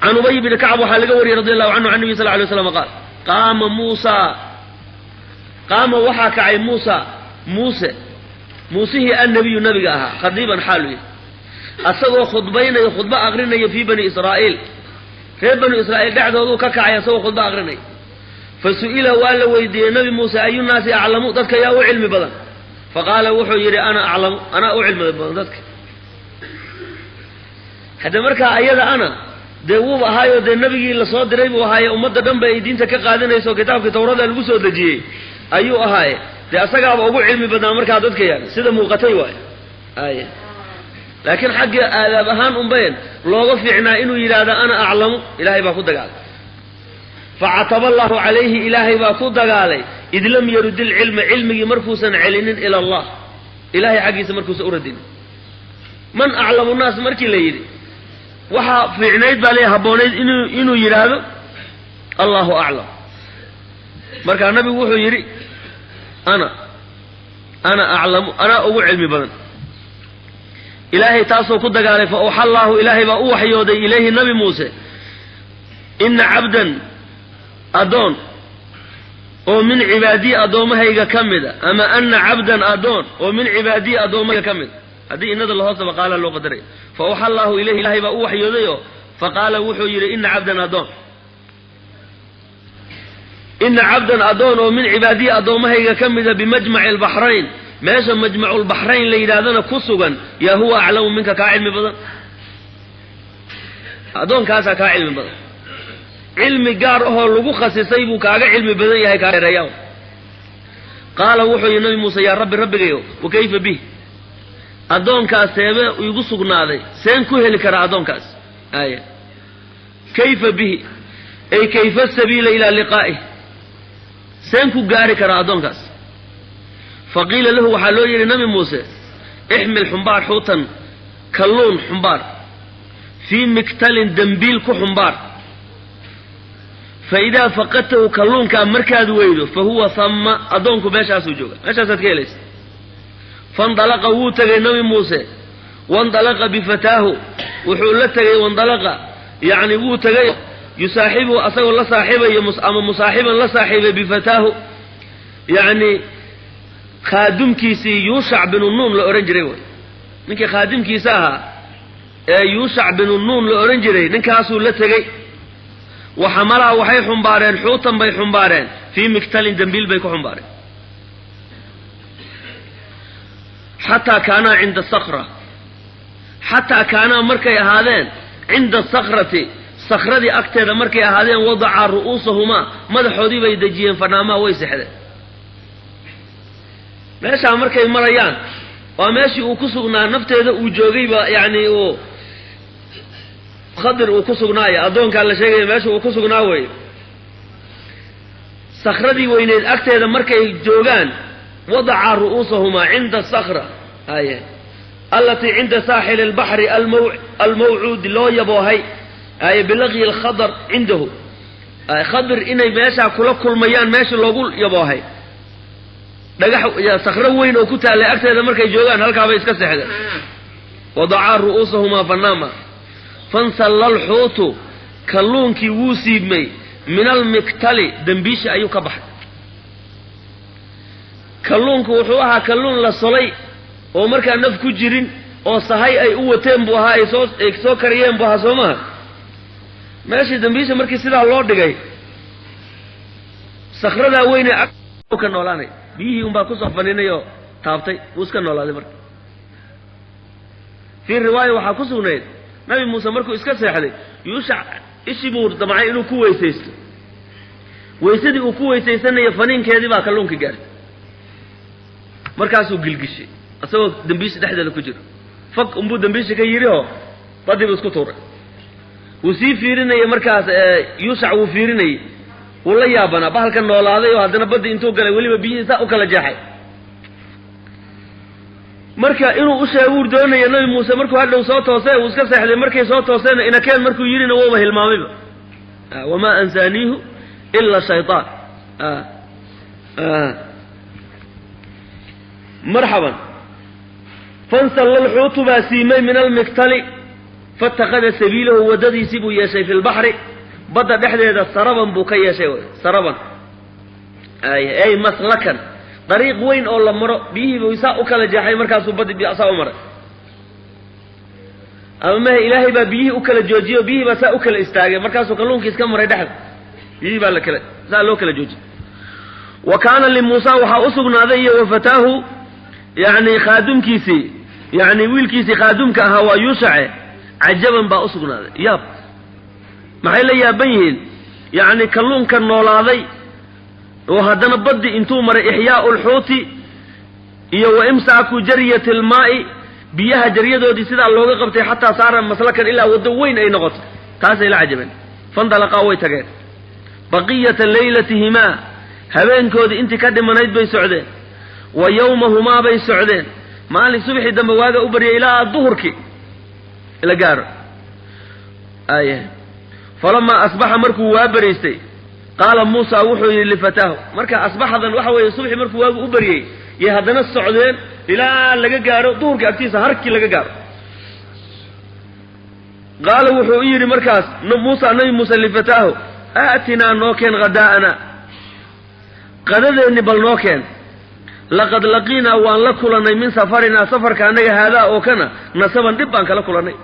Can Ubay bni Kacb waxaa laga wariyey, radi allahu canhu, can nabiy sal lay slam qaal: qaama Muusa, qaama waxaa kacay Muusa, Muuse, Muusihii annabiyu nabiga ahaa, khadiiban xaalu yahy, asagoo khudbaynayo, khudbo aqrinaya, fii bani Israa'iil, reer Banu Israa'iil dhexdooduu ka kacay asagoo khudbo aqrinaya. Fa su'ila, waa la weydiiyey Nabi Muuse: ayunaasi aclamu, dadka yaa u cilmi badan? Faqaala, wuxuu yidhi: ana aclamu, anaa u cilmi badan dadka. Hadde markaa ayada ana dee wuuba ahaayo, dee nabigii lasoo diray buu ahaaye, ummadda dhan ba ay diinta ka qaadanayso, kitaabkii Tawrada lagu soo dejiyey ayuu ahaaye, dee asagaaba ugu cilmi badnaa markaa dadka, yani sida muuqatay waay. Ay laakiin xagga aadaab ahaan unbayn looga fiicnaa inuu yidhaahdo ana aclamu. Ilaahay baa ku dagaalay, facataba allahu calayhi, ilaahay baa ku dagaalay, id lam yarud ilcilma, cilmigii markuusan celinin, ila allah, ilahay xaggiisa markuusan u radinin. Man aclamu nnaas markii la yidhi, waxaa fiicnayd baa leeya, habboonayd inuu yidhaahdo allahu aclam. Markaa nabigu wuxuu yidhi: ana aclamu, anaa ugu cilmi badan. Ilaahay taasoo ku dagaalay. Fa awxa allaahu, ilaahay baa u waxyooday, ilayhi, Nabi Muuse: ina cabdan, addoon oo min cibaadii, addoommahayga ka mida, ama ana cabdan, addoon oo min cibaadii, addoommahayga ka mida. Haddii inada lahoosaba qaala loo qadaray. Fa awxa allaahu ilayhi, ilaahay baa u waxyoodayoo faqaala, wuxuu yidhi: ina cabdan, addoon, ina cabdan, addoon oo min cibaadii, addoommahayga ka mida, bimajmaci albaxrayn, meesha majmaculbaxrayn la yidhahdana ku sugan, yaa huwa aclamu minka, kaa cilmi badan. Addoonkaasaa kaa cilmi badan, cilmi gaar ahoo lagu khasisay buu kaaga cilmi badan yahay, kaa dheereeya. Qaala, wuxuu yidhi Nabi Muuse: yaa rabbi, rabbigayo, wa kayfa bih, addoonkaas seebe igu sugnaaday? Seen ku heli karaa addoonkaas? Ay kayfa bihi, ay kayfa sabiila ilaa liqaa'ih, seen ku gaari karaa addoonkaas? Faqiila lahu, waxaa loo yidhi Nabi Muuse: ixmil, xumbaar, xuutan, kalluun xumbaar, fii miktalin, dembiil ku xumbaar. Fa idaa faqadtahu, kalluunkaa markaad weydo, fa huwa hamma, addoonku meeshaasuu jooga, meeshaasaad ka helaysa. Fandalaqa, wuu tegay Nabi Muuse. Wandalaqa bifataahu, wuxuu la tegay, wandalaqa yacni wuu tegay, yusaaxibuhu, asagoo la saaxiibayo, ama musaaxiban, la saaxiibay, bifataahu, yacni khaadimkiisii Yuushac binu Nuun la odhan jiray. Way ninkii khaadimkiisa ahaa ee Yuushac binu Nuun la odhan jiray, ninkaasuu la tegey. Waxamalaa, waxay xumbaareen, xuutan bay xumbaareen, fii miktalin, dembiil bay ku xumbaareen, xataa kaanaa cinda sakra, xataa kaanaa, markay ahaadeen, cinda sakrati, sakradii agteeda markay ahaadeen, wadacaa ru'uusahumaa, madaxoodii bay dejiyeen, fanaamaa, way sexdeen. Meeshaa markay marayaan waa meeshii uu ku sugnaa nafteeda uu joogayba, yacni uu Khadir uu ku sugnaaya, addoonkaa la sheegaya meesha uu ku sugnaa weeye. Sakradii weyneed agteeda markay joogaan, wadacaa ru'uusahumaa cinda asakra haye allatii cinda saaxili albaxri almawcuudi, loo yaboohay, haye, bilaqyi alkhadar cindahu, Khadir inay meeshaa kula kulmayaan, meesha loogu yaboohay, dhagax sakro weyn oo ku taallay agteeda markay joogaan, halkaabay iska seexdeen. Wadacaa ru'uusahumaa fanaama, fansalla alxuutu, kalluunkii wuu siibmay, min almiktali, dembiisha ayuu ka baxay. Kalluunku wuxuu ahaa kalluun la solay oo markaa naf ku jirin oo sahay ay u wateen buu ahaa, ay soo kariyeen buu ahaa, soo maha? Meeshii dembiisha markii sidaa loo dhigay, sakradaa weyne ka noolaanay, biyihii unbaa kusoo faninay oo taabtay, wuu iska noolaaday. Marka fii riwaaya waxaa ku sugnayd, Nabi Muuse markuu iska seexday, Yuushac ishii buu damcay inuu ku weysaysto. Weysadii uu ku weysaysanaya faniinkeedii baa kalluunka gaartay, markaasuu gilgishay isagoo dembiisha dhexdeeda ku jiro. Fag unbuu dembiisha ka yidhi oo badii buu isku tuuray. Wuu sii fiirinayay markaas Yuushac, wuu fiirinayey, wuu la yaabanaa bahalka noolaaday oo haddana baddi intuu galay weliba biyihii saa u kala jeexay. Marka inuu u sheeguu doonaya Nabi Muuse markuu hadhow soo toosee, uu iska seexday. Markay soo tooseenna, inakeen markuu yidhina, wouba hilmaamayba. Wamaa ansaaniihu ila shaytaan. Marxaban, fansalla alxuutu baa siimay, min almiktali. Fatakada sabiilahu waddadiisii buu yeeshay fi lbaxri, badda dhexdeeda saraban buu ka yeeshay, saraban ay maslakan, dariiq weyn oo la maro. Biyihii buu saa u kala jeexay, markaasuu baddi saa u maray. Ama mehe ilaahay baa biyihii u kala joojiyey o biyihii baa saa u kala istaagay, markaasuu kalluunkii iska maray dhexda, biyihii baa lakala saa loo kala joojiyey. Wa kaana limuusa waxaa u sugnaaday iyo wa fataahu, yani khaadumkiisii, yani wiilkiisii khaadumka ahaa waa Yuushace, cajaban baa u sugnaaday yaab. Maxay la yaaban yihiin? Yacni kalluunka noolaaday oo haddana baddi intuu maray, ixyaau lxuuti iyo wa imsaaku jariyati almaa'i, biyaha jaryadoodii sidaa looga qabtay, xataa saara maslakan, ilaa waddo weyn ay noqoto, taasay la cajabeen. Fandalaqaa, way tageen. Baqiyata laylatihimaa, habeenkoodii intii ka dhimanayd bay socdeen. Wa yawmahumaa bay socdeen. Maalin subaxii dambe waaga u baryay ilaa duhurkii la gaaro. Ay falamaa asbaxa, markuu waa bariistay, qaala Muusa wuxuu yidhi lifataahu. Marka asbaxadan waxa weeye subaxii markuu waagu u baryey yay haddana socdeen ilaa laga gaaro duhurkii agtiisa, harkii laga gaaro. Qaala wuxuu u yidhi markaas Muusa, nabi Muuse, lifataahu: aatinaa, noo keen, hadaa'ana, qadadeenni bal noo keen. Laqad laqiinaa, waan la kulannay, min safarinaa, safarka annaga, haadaa oo kana, nasaban, dhib baan kala kulannay.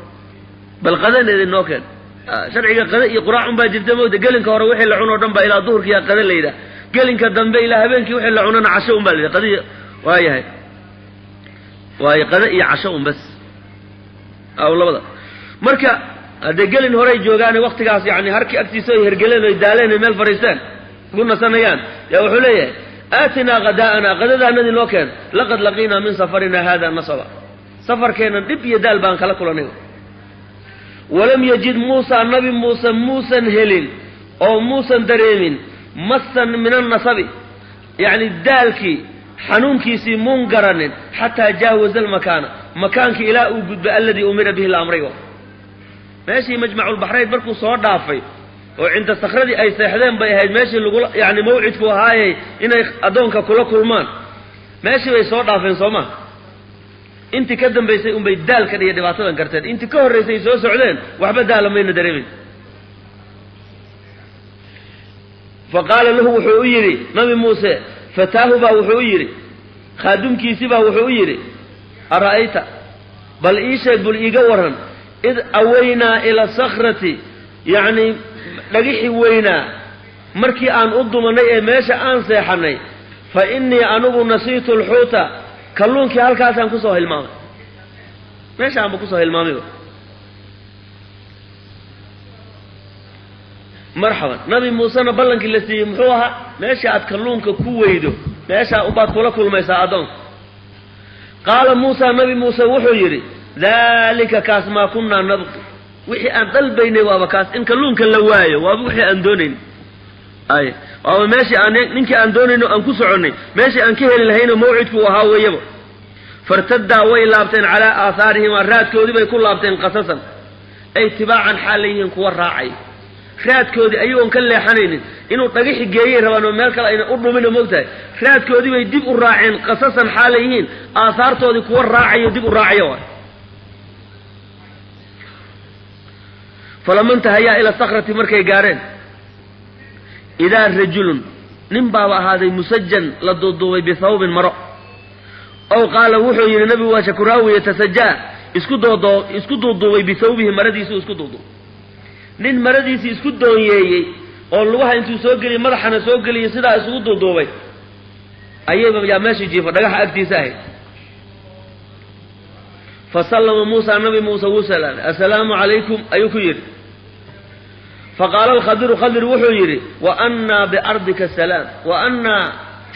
Bal qadaneedi noo keen. Sharciga qada iyo quraac un baa jirta mawda. Gelinka hore wixii la cuno o dhan baa ilaa duhurkiyaa qada la yidhaah. Gelinka dambe ilaa habeenkii wixii la cunana casho un baa la yidhah. Qadiy waayahay, waayo qada iyo casho un bas aw labada. Marka haddee gelin horey joogaane, waktigaas yani harkii agtiisa ay hergeleen oy daaleen ay meel fadhiisteen ku nasanayaan, yaa wuxuu leeyahay: aatinaa hadaa'ana, qadadaanadii noo keen. Laqad laqiinaa min safarina hada nasaba, safarkeennan dhib iyo daal baan kala kulanay. Walam yajid Muusa, nabi Muuse muusan helin oo muusan dareemin, masan min annasabi, yacni daalkii xanuunkiisii muun garanin, xataa jaawaza almakaana, makaankii ilaa uu gudbay, alladii umira bihi, la amray. Meeshii majmaculbaxrayn markuu soo dhaafay oo cinda sakradii ay seexdeen bay ahayd meeshii lagula yani mawcidku ahaayey inay addoonka kula kulmaan. Meeshii bay soo dhaafeen, soo ma? Intii ka dambaysay unbay daalkan iyo dhibaatadan karteen. Intii ka horraysay soo socdeen waxba daala mayna dareemeyn. Fa qaala lahu, wuxuu u yidhi nabi Muuse, fataahu baa wuxuu u yidhi, khaadumkiisii baa wuxuu u yidhi: ara'ayta, bal ii sheeg, bal iiga warran, id awaynaa ila sakrati, yacni dhagixi weynaa markii aan u dumanay ee meesha aan seexanay, fa innii anigu nasiitu alxuuta, kalluunkii halkaasaan kusoo hilmaamay, meesha aanba kusoo hilmaamayba. Marxaban, nabi Muusena ballankii la siiyey muxuu ahaa? Meesha aad kalluunka ku weydo, meeshaa ubaad kula kulmaysaa addoonka. Qaala Muusa, nabi Muuse wuxuu yidhi: daalika, kaas, maa kunnaa nabqi, wixii aan dalbaynay waaba kaas. In kalluunka la waayo waaba wixii aan doonayn. Ay waaba meeshii aan ninkii aan doonayno aan ku soconnay, meeshii aan ka heli lahaynoo mawcidku u ahaa weeyaba. Fartaddaa, way laabteen, calaa aahaarihimaa, raadkoodii bay ku laabteen, qasasan ay tibaacan, xaal layihiin kuwa raacay raadkoodii, ayagoon ka leexanaynin. Inuu dhagixi geeyey rabaan oo meel kale ayna u dhumino, moogtahay. Raadkoodii bay dib u raaceen, qasasan xaala yihiin aahaartoodii kuwa raacayo, dib u raacayo waay. Falama intahayaa ila sakrati, markay gaareen, idaa rajulun, nin baaba ahaaday, musajan, la duuduubay, bithawbin, maro. Ow qaala, wuxuu yidhi nabigu, waa shakuraawiye, tasajaa, isku doodoo isku duuduubay, bithawbihi, maradiisuu isku duuduubay. Nin maradiisii isku doonyeeyey oo lugaha intuu soo geliyey madaxana soo geliyey sidaa isugu duuduubay ayayba yaa meesha jiifa dhagaxa agtiisa ahayd. Fa sallama Muusa, nabi Muuse wuu salaamay. Assalaamu calaykum ayuu ku yidhi. Faqaala alkhadiru, khadir wuxuu yidhi: wa annaa biardika asalaam, wa annaa,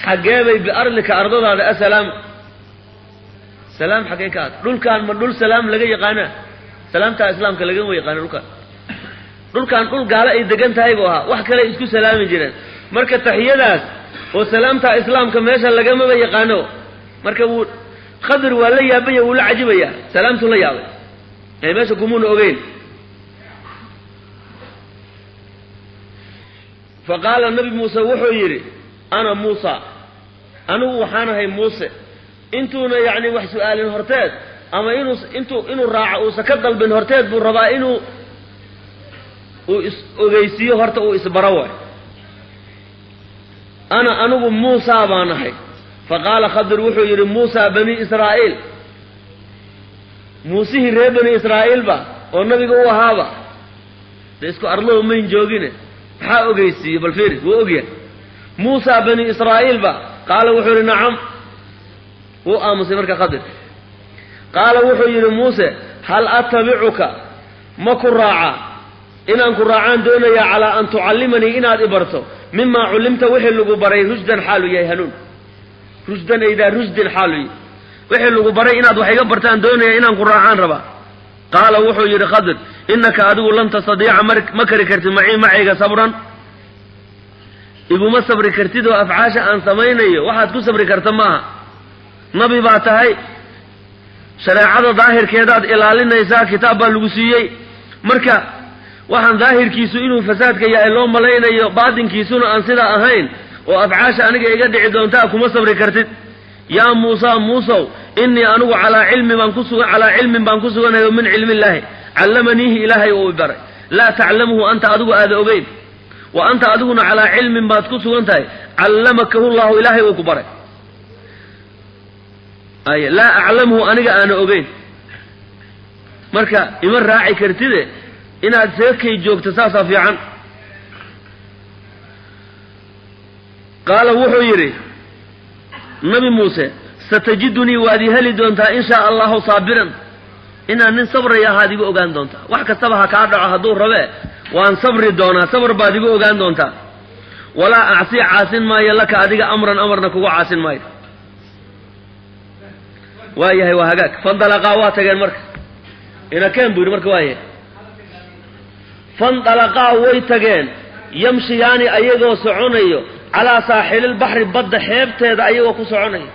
xaggeebay, biardika, ardadaada, asalaam, salaam xaggee ka ad? Dhulkaan ma dhul salaam laga yaqaanaa? Salaamtaa islaamka lagama yaqaana dhulkaan. Dhulkaan dhul gaalo ay degan tahay buu ahaa, wax kale isku salaami jireen. Marka taxiyadaas oo salaamtaa islaamka meesha lagamaba yaqaano. Marka wuu khadir waa la yaabanya, wuu la cajibayaa, salaamtuu la yaabay ee meesha kumuuna ogeyn. Fa qaala nabi Muuse wuxuu yidhi: ana Muusa, anigu waxaan ahay Muuse. Intuuna yacni wax su-aalin horteed ama inuu intuu inuu raaco uusan ka dalbin horteed buu rabaa inuu uu is ogeysiiyo, horta uu isbaro waay. Ana anigu Muusaa baan ahay. Fa qaala Khadir wuxuu yidhi, Muusaa bani Israa'iil, Muusihii reer bani Israa'iilba oo nabiga u ahaaba, de isku arlow mayn joogine, maxaa ogeysiiyey? Bal fiiri, wuu ogyahay. Muusaa bani Israa'iilba? Qaala wuxuu yidhi, nacam. Wuu aamusay marka Khadir. Qaala wuxuu yidhi Muuse, hal attabicuka, ma ku raacaa? Inaan ku raacaan doonayaa, calaa an tucallimanii, inaad i barto, mimaa cullimta, wixii lagu baray, rushdan, xaalu yahay hanuun, rushdan aydaa rushdin, xaalu yahay wixii lagu baray inaad wax iga bartaan doonaya, inaan ku raacaan rabaa. Qaala wuxuu yidhi Khadir, innaka adigu lan tastadiica, ma kari kartid, macii, macayga, sabran, iguma sabri kartid, oo afcaasha aan samaynayo waxaad ku sabri karta maaha. Nabi baa tahay, shareecada daahirkeedaad ilaalinaysaa, kitaab baa lagu siiyey. Marka waxaan daahirkiisu inuu fasaadka yahay loo malaynayo, baatinkiisuna aan sidaa ahayn, oo afcaasha aniga iga dhici doontaa, kuma sabri kartid. Yaa Muusa, Muusow, innii anigu calaa cilmi baan ku sugan, calaa cilmin baan ku suganahay, oo min cilmi illaahi callamaniihi, ilaahay uu i baray, laa taclamuhu anta, adigu aada ogeyn, wa anta, adiguna, calaa cilmin baad ku sugan tahay, callamakahu llahu, ilaahay uu ku baray, ay laa aclamuhu, aniga aana ogeyn. Marka ima raaci kartide, inaad seekay joogto saasaa fiican. Qaala wuxuu yidhi Nabi Muuse, satajidunii, waad i heli doontaa, in shaa allahu, saabiran, inaan nin sabraya ahaad igu ogaan doontaa. Wax kastaba ha kaa dhaco hadduu rabee, waan sabri doonaa, sabr baad igu ogaan doontaa. Walaa acsi, caasin maayo, laka, adiga, amran, amarna kugu caasin maayo. Waa yahay, waa hagaag. Fandalaqaa, waa tageen. Marka inakeen buu yidhi. Marka waa yahay, fandalaqaa, way tageen, yamshiyaani, ayagoo soconayo, calaa saaxililbaxri, badda xeebteeda ayagoo ku soconayo.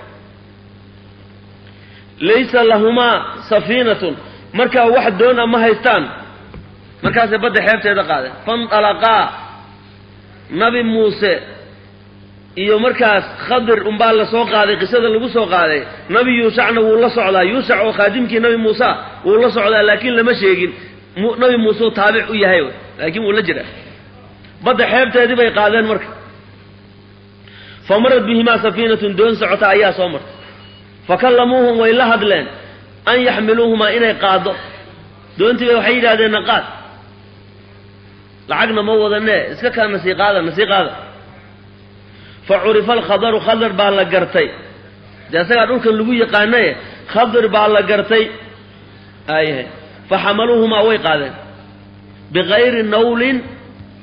Laysa lahumaa safiinatun, markaa wax doon a ma haystaan. Markaasay badda xeebteeda qaadeen. Fandalaqaa, Nabi Muuse iyo markaas Khadir unbaa la soo qaaday, qisada lagu soo qaaday. Nabi Yuushacna wuu la socdaa, Yuushac oo khaadimkii Nabi Muuse wuu la socdaa, laakiin lama sheegin Nabi Muuse uu taabic u yahay, laakiin wuu la jiraa. Badda xeebteedii bay qaadeen. Marka fa marad bihimaa safiinatun, doon socota ayaa soo martay. Fakallamuuhum, way la hadleen, an yaxmiluuhumaa, inay qaado doontii bay. Waxay yidhahdeen, na qaad, lacagna ma wadanee, iska kaa nasii qaada, nasii qaada. Fa curifa alkhadaru, khadar baa la gartay, dee asagaa dhulkan lagu yaqaanaye, khadir baa la gartay. Aayahay, fa xamaluuhumaa, way qaadeen, bikayri nawlin,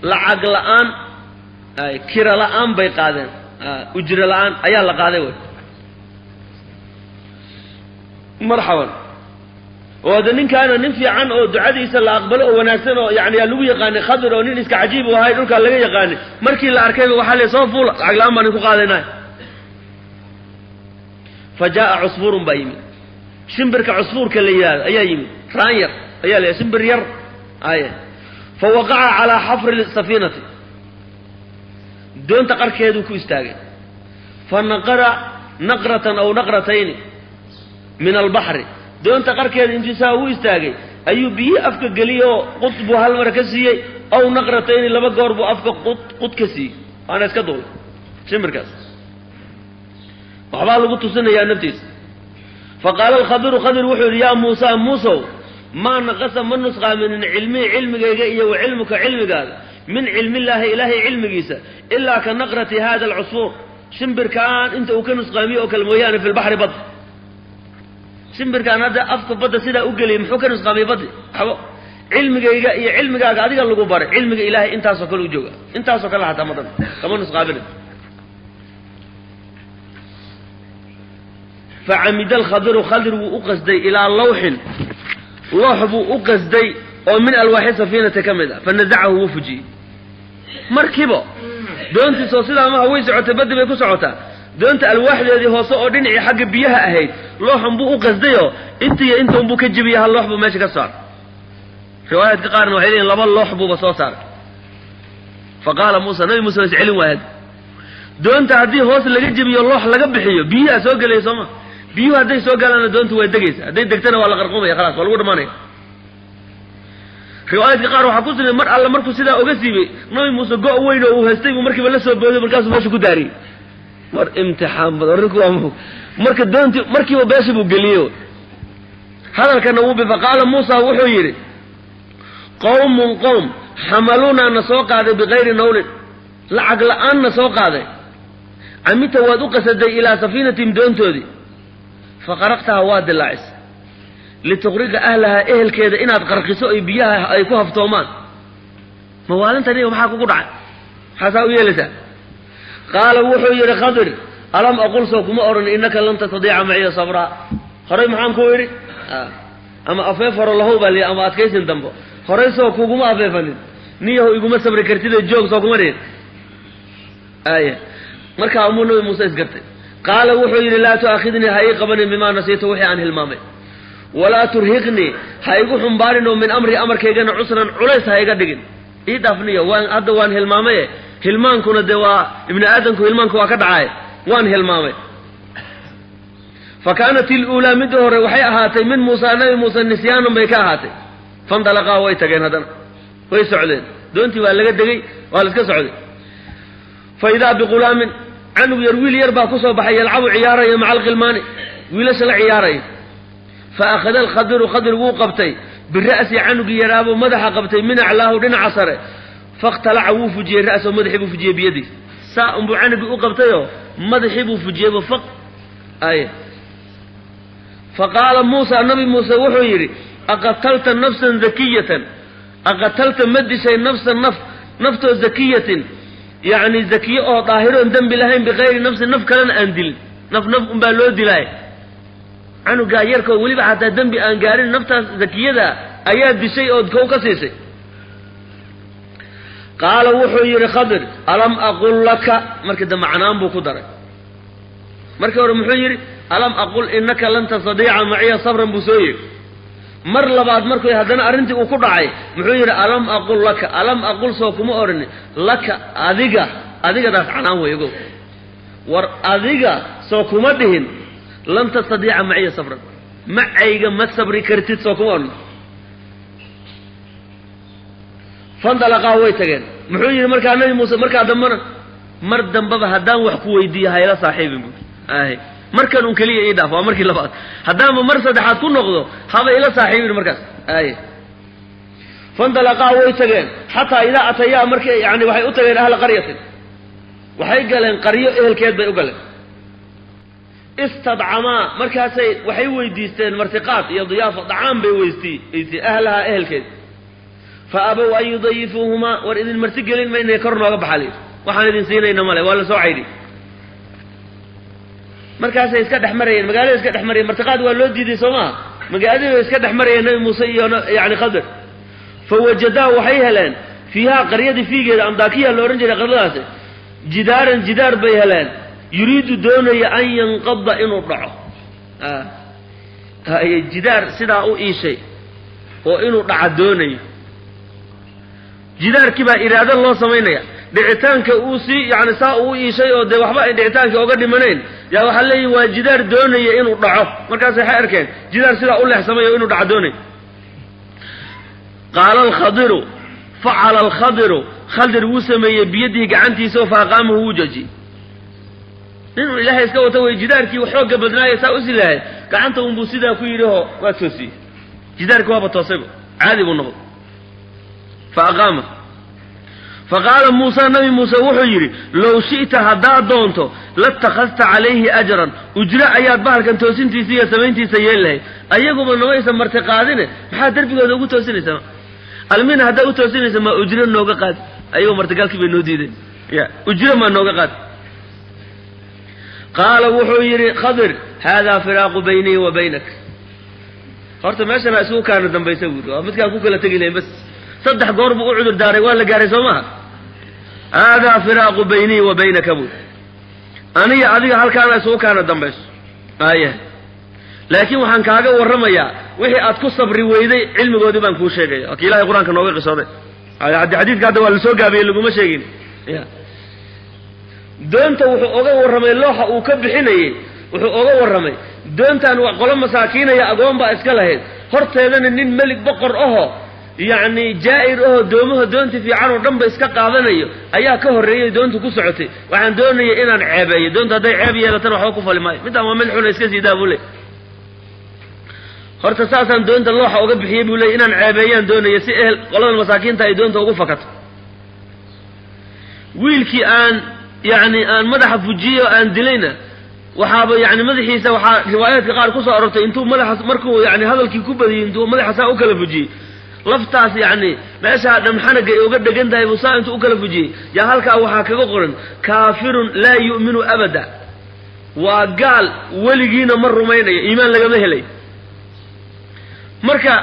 lacag la'aan, ay kira la'aan bay qaadeen, ujro la'aan ayaa la qaaday. Wey marxaban. Oo de ninkaana nin fiican oo ducadiisa la aqbalo oo wanaagsan oo yani yaa lagu yaqaanay Khadir, oo nin iska cajiib u ahay, dhulkaa laga yaqaanay. Markii la arkayba waxaa la soo fuula, lacag la'aan baan idinku qaadaynay. Fa jaa'a cusfuurun baa yimid, shimbirka cusfuurka la yidhahdo ayaa yimid, raan yar ayaa la yidhahda, shimbir yar aya. Fa waqaca calaa xafri safiinati, doonta qarkeeduu ku istaagay. Fa naqara naqratan aw naqratayni min albaxri, doonta qarkeeda intuu saa ugu istaagay ayuu biyihii afka geliyey, oo qud buu hal mar ka siiyey, aw naqratayni, laba goor buu afka qud qud ka siiyey, waana iska duulay shimbirkaas. Waxbaa lagu tusinayaa naftiisa. Fa qaala alkhadiru, khadir wuxuu yidhi, yaa Muusa, Muusow, maa naqasa, ma nusqaaminin, cilmii, cilmigayga, iyo wa cilmuka, cilmigaaga, min cilmillaahi, ilaahay cilmigiisa, ilaa ka naqrati hada alcusfuur, shimbirkaan inta uu ka nusqaamiye oo kale mooyaane, fi lbaxri, badda. Shimbirkaan hadda afka badda sidaa u geliyay, muxuu ka nusqaamiyey baddi? Waxbo. Cilmigayga iyo cilmigaaga adiga lagu baray, cilmiga ilaahay intaasoo kale u jooga, intaasoo kale hataa madan kama nusqaamina. Facamida alkhadiru, khadir wuu u qasday, ilaa lawxin, loox buu u qasday oo min alwaaxi safiinati ka mid ah. Fanazacahu, wuu fujiyey markiiba. Doontiisoo sidaa maha, way socotay, baddi bay ku socotaa. Doonta alwaaxdeedii hoose oo dhinacii xagga biyaha ahayd, looxun buu u qasdayoo intiiyo inta unbuu ka jebiyey, hal loox buu meesha ka saaray. Riwaayaadka qaarna waxay leeyihin laba loox buuba soo saaray. Fa qaala Muusa, Nabi Muuse waa is celin waayad. Doonta haddii hoos laga jebiyo, loox laga bixiyo, biyaha soo gelaya sooma? Biyuhu hadday soo galaanna doontu waa degaysa, hadday degtana waa la qarqoomaya, khalaas waa lagu dhamaanaya. Riwaayaadka qaar waxaa ku sugan mar alle markuu sidaa oga siibay Nabi Muuse go' weyn oo uu haystay buu markiiba la soo booday, markaasuu meesha ku daariyey. War imtixaan badan arrinku waa marka doonti markiiba beesha buu geliyey. Hadalkana wuu bi faqaala Muusa wuxuu yidhi qowmun qowm xamaluunaa na soo qaaday bikayri nawlin, lacag la-aan na soo qaaday. Camita waad u qasaday ilaa safiinatihim doontoodii, faqaraqtaha waa dilaacisay lituqriqa ahlahaa ehelkeeda inaad qarqiso oy biyaha ay ku haftoomaan. Mawaalintaniga maxaa kugu dhacay? Maxaasaa u yeelaysaa? Qaala wuxuu yidhi Khadir, alam aqul soo kuma odhan innaka lan tastadiica maciya sabraa? Horay maxaan ku idhi? Ama afeef hore lahow baa lihi ama adkaysin dambo. Horay soo kuguma afeefanin, niyahow iguma sabri kartide joog soo kuma dhihin. Aya markaa umuu Nabi Muuse isgartay. Qaala wuxuu yidhi laa tu'aakhidnii, ha ii qabanin bimaa nasiitu wixii aan hilmaamay, walaa turhiqnii, ha igu xumbaarin oo min amri amarkaygana cusran culays ha iga dhigin. Ii dhaafniyo, waan hadda waan hilmaamaye, hilmaankuna dee waa ibni aadamku, hilmaanku waa ka dhacaay, waan hilmaamay. Fa kaanat iluulaa midda hore waxay ahaatay min Muusa Nabi Muuse nisyaanan bay ka ahaatay. Fandalaqaa way tageen, haddana way socdeen, doontii waa laga degay, waa la iska socday. Fa idaa biqulaamin canug yar, wiil yar baa kusoo baxay, yalcabu ciyaaraya maca alkhilmaani, wiilasha la ciyaaraya. Fa akhada alkhadiru, khadir wuu qabtay bira'si canugii yaraabuu madaxa qabtay min aclaahu dhinaca sare, fakhtalaca wuu fujiyey ra'sahu madaxii buu fujiyey biyadiis. Saa unbuu canugii u qabtayoo madaxii buu fujiyeybu faq ay. Fa qaala Muusa, Nabi Muuse wuxuu yidhi aqatalta nafsan zakiyatan, aqatalta ma dishay nafsan naf, naftoo zakiyatin, yacni zakiye oo daahiroon dembi lahayn, bikayri nafsin naf kalena aan dilin, naf naf unbaa loo dilaay. Canugaa yarkoo weliba xataa dembi aan gaarin naftaas zakiyada ayaa dishay ood kow ka siisay. Qaala wuxuu yidhi Khadir alam aqul laka, markii dambe canaan buu ku daray. Markii hore muxuu yidhi alam aqul innaka lan tastadiica maciya sabran buu soo yidhi. Mar labaad markuu haddana arrintii uu ku dhacay muxuu yidhi alam aqul laka, alam aqul soo kuma odhan laka adiga, adigadaas canaan wey ogow, war adiga soo kuma dhihin lan tastadiica maciya sabran, macayga ma sabri kartid soo kuma odhan. Fandalaqaa way tageen. Muxuu yidhi markaa Nabi Muuse markaa dambena mar dambaba haddaan wax ku weydiiyo hayla saaxiibin buui, ay markan un keliya ii dhaaf, waa markii labaad, haddaanba mar saddexaad ku noqdo haba ila saaxiibin markaas. Ay fandalaqaa way tageen xataa idaa atayaa markii yani waxay u tageen ahla qaryatin, waxay galeen qaryo ehelkeed bay u galeen. Istadcamaa markaasay waxay weydiisteen martiqaad iyo diyaafa, dacaam bay weydiisteen ahlahaa ehelkeed. Fa abow an yudayifuuhumaa, war idin marti gelin maynay kor nooga baxali, waxaan idin siinayna male, waa la soo caydhi. Markaasay iska dhex marayeen magaalada, iska dhex marayeen, martiqaad waa loo diiday soo maha, magaaladii bay iska dhex marayeen Nabi Muuse iyo yani Khadir. Fa wajadaa waxay heleen fiihaa qaryadii fiigeeda, andaakiya la odhan jiray qaryadaasi, jidaaran jidaar bay heleen, yuriidu doonaya an yanqada inuu dhaco. Jidaar sidaa u iishay oo inuu dhaca doonayo, jidaarkii baa iraado loo samaynaya, dhicitaanka uu sii yani saa uu iishay oo dee waxba ay dhicitaankii oga dhimanayn, yaa waxaa leeyihi waa jidaar doonaya inuu dhaco. Markaas waxay arkeen jidaar sidaa u leexsamay oo inuu dhaco doonayo. Qaala alkhadiru facala alkhadiru, khadir wuu sameeyey biyadihi gacantiisa oo faaqaamahu wuu joojiyey. Ninuu ilaahay iska wato way jidaarkii xoogga badnaaye saa usi lahay gacanta unbuu sidaa ku yidhi oo waa toosiyey jidaarkii, waaba toosayba, caadi buu noqday. Fa aqaama. Fa qaala Muusa, Nabi Muuse wuxuu yidhi low shi'ta haddaad doonto latakhadta calayhi ajran, ujro ayaad bahalkan toosintiisa iyo samayntiisa yeeli lahayd, ayaguba namaysan marti qaadine maxaa derbigooda ugu toosinaysaa? Almina haddaad u toosinaysa maa ujro nooga qaadi, ayagoo martigaalkii bay noo diideen, ya ujro maa nooga qaadi. Qaala wuxuu yidhi Khadir haadaa firaaqu baynii wa baynak, horta meeshana isugu kaana dambaysa buuri, waa midkaan ku kala tegi lahayn bas. Saddex goor buu u cudur daaray, waa la gaaray soo maha. Haadaa firaaqu baynii wa baynaka buuri, aniga adiga halkaana isugu kaana dambayso. Aya laakiin waxaan kaaga warramayaa wixii aad ku sabri weyday cilmigoodii baan kuu sheegaya, waa kii ilahay qur-aanka nooga qisooday. Xadiidka hadda waa lasoo gaabiyey, laguma sheegin. Ya doonta wuxuu oga warramay looxa uu ka bixinayey, wuxuu oga warramay Doontaan waa qolo masaakiinaya, agoon baa iska lahayd, horteedana nin melig boqor aho yacni jaa'ir ahoo doomaha doonta fiican oo dhan ba iska qaadanayo ayaa ka horreeyey doonta ku socotay. Waxaan doonayay inaan ceebeeyo doonta, hadday ceeb yeelatana waxba ku fali maayo, midaan waa mid xuna iska sii daa buu leey. Horta saasaan doonta looxa uga bixiyey buu leey, inaan ceebeeyaan doonaya si ehel qoladan masaakiinta ay doonta ugu fakato. Wiilkii aan yacni aan madaxa fujiyey oo aan dilayna waxaaba yani madaxiisa waxaa riwaayaadka qaar kusoo arortay intuu madaxa markuu yani hadalkii ku badiyey intuu madaxa saa u kala fujiyey, laftaas yacni meeshaa dhamxanaga ay uga dhegan tahay buu saa intuu u kala fujiyey, yaa halkaa waxaa kaga qoran kaafirun laa yu'minu abada, waa gaal weligiina ma rumaynayo, iimaan lagama helay. Marka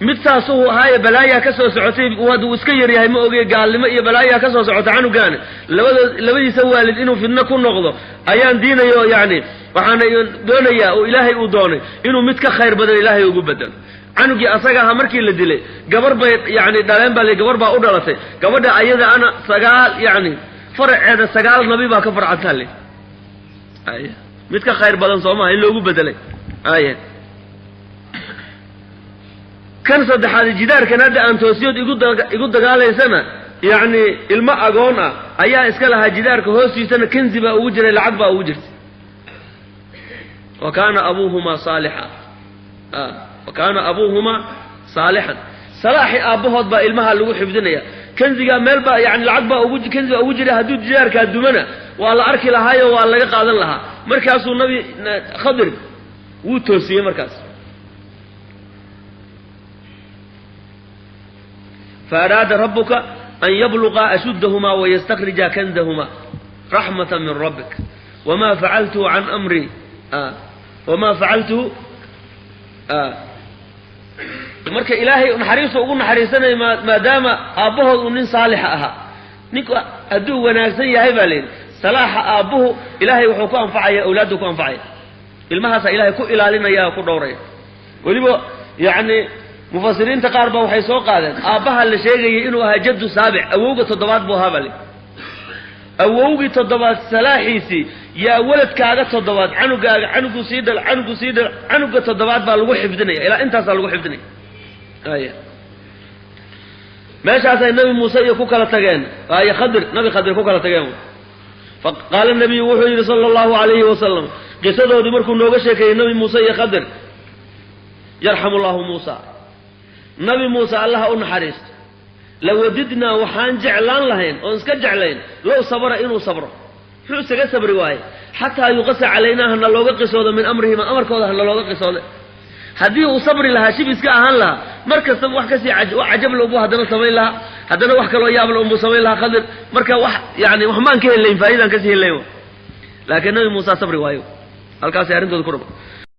mid saasuu ahaaye balaayaa ka soo socotay, wuu iska yaryahay ma ogey, gaalnimo iyo balaayaa ka soo socota canugaana, labadiisa waalid inuu fidno ku noqdo ayaan diinayo, yacni waxaana doonayaa oo ilaahay uu doonay inuu mid ka khayr badan ilaahay ugu bedelo. Canugii asaga ahaa markii la dilay gabar bay yani dhaleen baa la, gabar baa u dhalatay, gabadha ayada ana 9 yacni faraceeda 9 nabi baa ka farcantaa le, ay mid ka khayr badan soo maha in loogu bedelay. Ay kan saddexaad jidaarkan hadda aan toosiyood igu dagaalaysana yacni ilmo agoon ah ayaa iska lahaa, jidaarka hoostiisana kanzi baa ugu jiray, lacag baa ugu jirtay. Wa kaana abuuhumaa saalixa, wa kaana abuuhumaa saalixan, salaaxi aabbahood baa ilmaha lagu xifdinaya. Kanzigaa meel baa yani lacag baa ugu kanzi baa ugu jiray, hadduu jidaarkaa dumana waa la arki lahaayo waa laga qaadan lahaa. Markaasuu nabi Khadir wuu toosiyey markaas. Faaraada rabuka an yabluqa ashuddahumaa wayastakhrija kanzahumaa raxmata min rabbik wama facaltuhu can amri wama facaltuhu. Marka ilaahay naxariistu ugu naxariisanayo maadaama aabbahood uu nin saalixa ahaa, ninku hadduu wanaagsan yahay baa layidhi salaaxa aabbuhu ilaahay wuxuu ku anfacaya, awlaaddu ku anfacaya, ilmahaasaa ilaahay ku ilaalinaya ku dhowraya. Weliba yacni mufasiriinta qaar baa waxay soo qaadeen aabbaha la sheegayay inuu ahaa jaddu saabic, awowga toddobaad buu ahaa baa layidhi. Awowgii toddobaad salaaxiisii yaa waladkaaga toddobaad, canugaaga canugu sii dhal, canugu sii dhal, canuga toddobaad baa lagu xifdinaya, ilaa intaasaa lagu xifdinaya. Aya meeshaasay nabi Muuse iyo ku kala tageen, ay Khadir, nabi Khadir ku kala tageen. Faqaala nabiyu wuxuu yidhi sala allahu alayhi wasalam qisadoodii markuu nooga sheekeeyey nabi Muuse iyo Khadir, yarxamu llahu Muusa, nabi Muuse allaha u naxariisto, lawadidnaa waxaan jeclaan lahayn oon iska jeclayn low sabara inuu sabro, muxuu isaga sabri waaye xataa yuqasa calaynaa hana looga qisoodo min amrihima, amarkooda hana looga qisoodo. Haddii uu sabri lahaa shib iska ahaan lahaa, mar kastaba wax kasii cajabla unbuu haddana samayn lahaa, haddana wax kaloo yaabla unbuu samayn lahaa Khadir. Marka wax yani wax maan ka helayn, faa'idaan kasii helayn, laakiin nabi Muusa sabri waayo, halkaasay arrintooda ku dhama.